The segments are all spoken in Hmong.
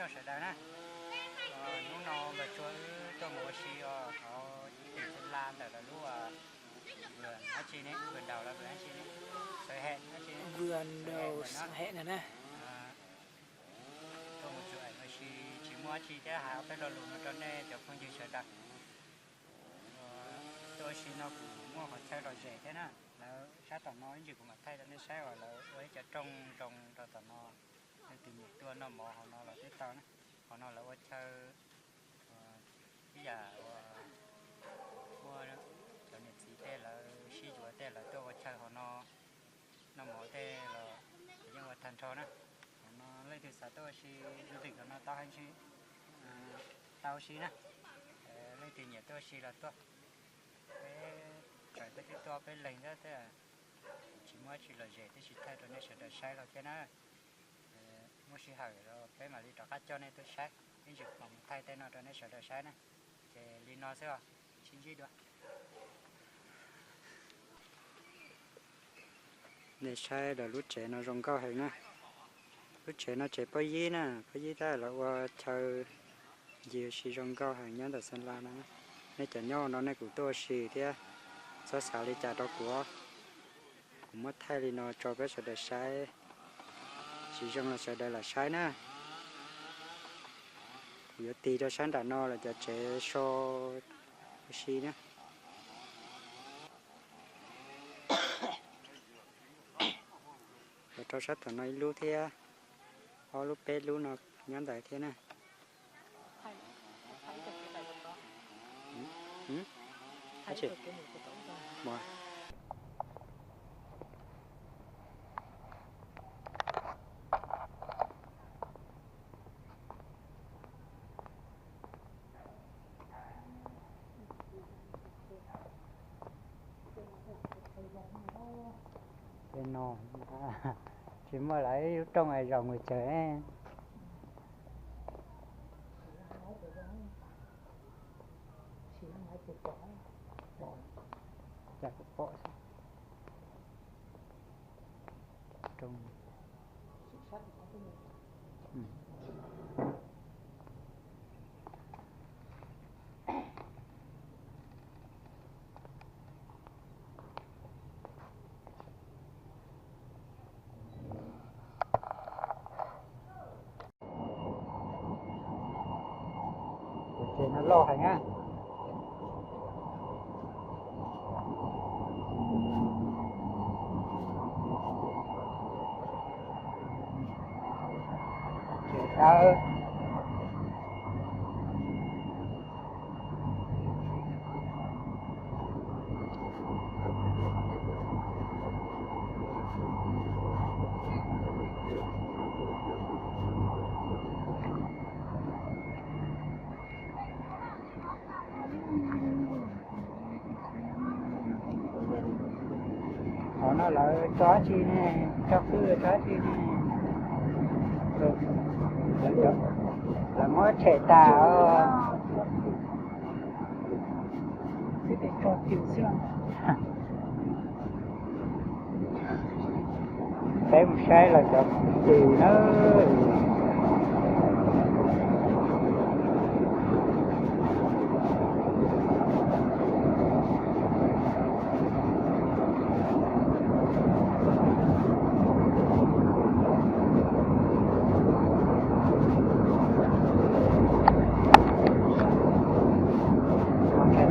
Sawv daws na, hnub no Npawg Tsua wb tuaj mus ua si os hauv tim Xeev Las ntawm lawv lub vwm dab tsi ne, vwm daus los vwm dab tsi ne, Xav Hem dab tsi, Xav Hem ntawm no. Tuaj mus tsuas ua si tsis muaj dab tsi thiab hais ob peb lo lus no rau nej cov phooj ywg sawv daws. Tuaj ua si no kuv muaj qhov chaw lom zem thiab na. Lawv sab tom no ib ntsis kuv mam thaij rau nej saib uas lawv ua ib cov rooj zoo rau tom no. Leej twg nyiam tuaj noj mov hauv no los twb tau na. Hauv no lawv ua chaw ib yam uas muaj cov niam txiv tej lawv sib yuav tej lawv tuaj ua chaw hauv no noj mov tej los yeej ua tag nrho na. Hauv no leej twg xav tuaj ua si du lịch hauv no tau heev si, tau ua si na. Leej twg nyiam tuaj ua si los tuaj. Peb tseem peb twb tuaj peb leeg xwb, tsis muaj dab tsi lom zem, tab sis thaij rau nej sawv daws saib los thiab na. Muaj sij hawm los peb mam li rov qab coj nej tuaj saib, ib ntsis mam mus thaij tej no rau nej sawv daws saib na. Ces li no xwb os, sib ntsib dua. Nej saib lawv lub tsev no zoo nkauj heev na. Lub tsev no tsev pob yib na, pob yib tab lawv ua chaw ncig ua si zoo nkauj heev nyob ntawm Xeev Las no. Nej cov nyob no nej kuj tuaj ua si thiab, txhob xav li cas rau kuv. Kuv muab thaij li no tso peb sawv daws saib, tsis zoo los sawv daws lam saib na. Kuv yuav tig rau sab nram no lawv cov tsev so ua si na. Los rau sab tom no ib lub thiab, ob lub peb lub no nyob ntawd thiab na. Tej no tsis muaj lawv ib lub rooj es zaum mus tsev. Cas kuv pom xwb. Ces no loj heev na. Ces dawb. Qhov no lawv tso dab tsi ne, tso kwj tso dab tsi ne? Lawv muab tshem tas os. Peb mus saib lawv cov kwj na.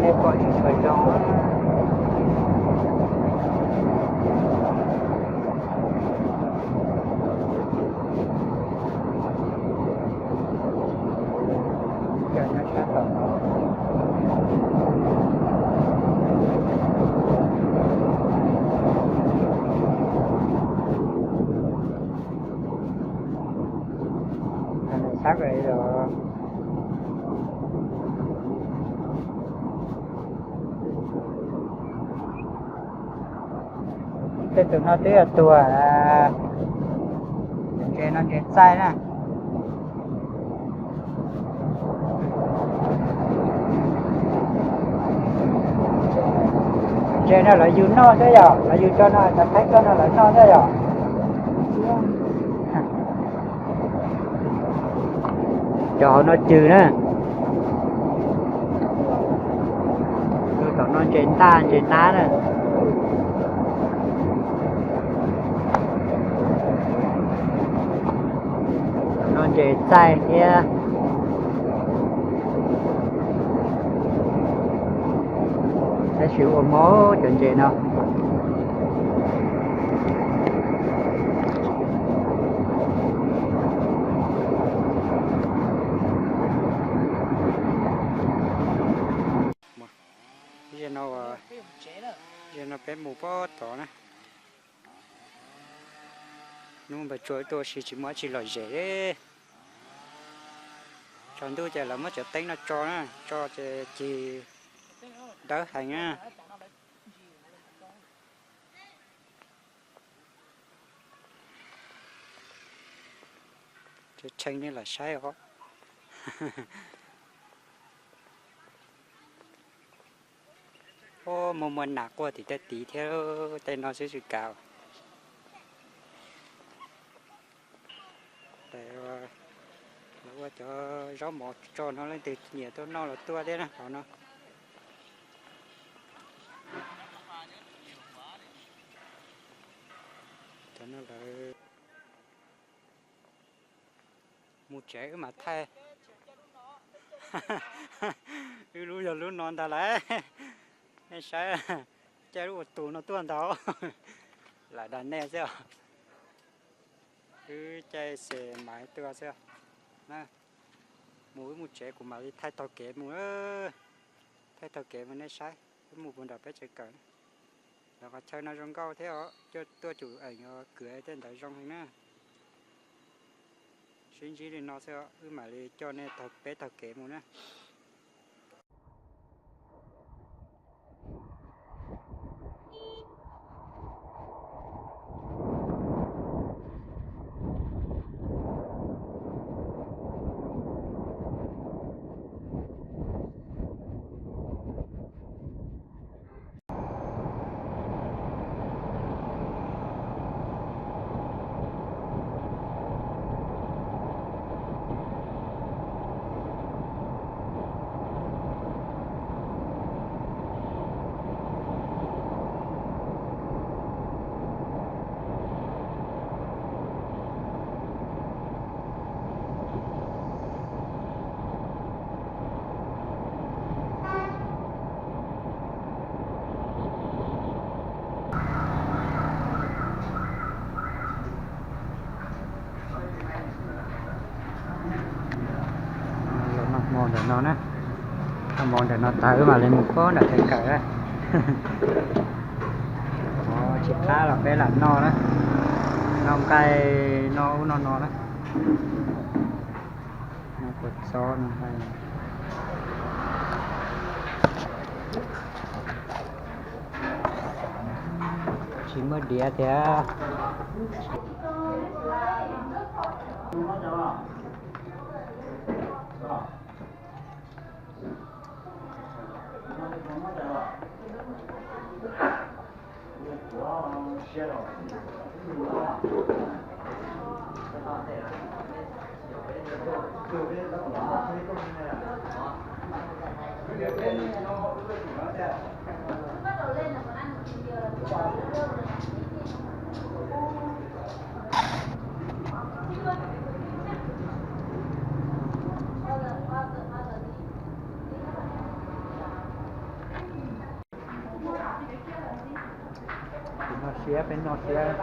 Nej pom tsis tshua zoo. Sab los. Tej tus no twb yog tuag, ntses no ntses txaij na. Ntses no lawv yug noj xwb yom, lawv yug tso no cov Thaib koj no lawv noj xwb yom. Cov hauv no cws na. Tom no ntses ntaj ntses nab na. Tom no ntses txaij thiab. Tab sis ua mob cov ntses no. Zaum no, zaum no peb mus pab tod na. Hnub npawg Tsua tuaj ua si tsis muaj dab tsi lom zem li. Tsaus ntuj ces lawv muab cov teeb no tso na, tso ces cig dawb heev na. Tshee nej lam saib os. Muaj muaj nas quaj tim tej tid thiab, tej no xwb tsis kav. Lawv ua cov zaub mov tso no leej twg nyiam tuaj noj los tuaj thiab na hauv no. Cov no lawv mus tsev wb mam thaij. Wb lub yog lub no ntag lauj. Nej saib, caij lub ua tus no tuaj ntag. Lam dag nej xwb os. Wb caij xe maiv tuaj xwb na. Mus wb mus tsev kuv mam li thaij taug kev mus. Thaij taug kev mus nej saib wb mus puas nram peb tsev kawm na. Lawv qhov chaw no zoo nkauj thiab os, tuaj tsum eem kwv tej ntawd zoo heev na. Sib ntsib li no xwb os, wb mam li coj nej taug peb taug kev mus na. Noj hmo ntawm no na, noj hmo ntawm no tag wb mam li mus pab nram tsev kawm na. Tsis qab los peb lam noj na, noj nqaij noj ub noj no na. Noj kua txob no. Tsis muaj diav thiab. Noj siab, peb noj siab.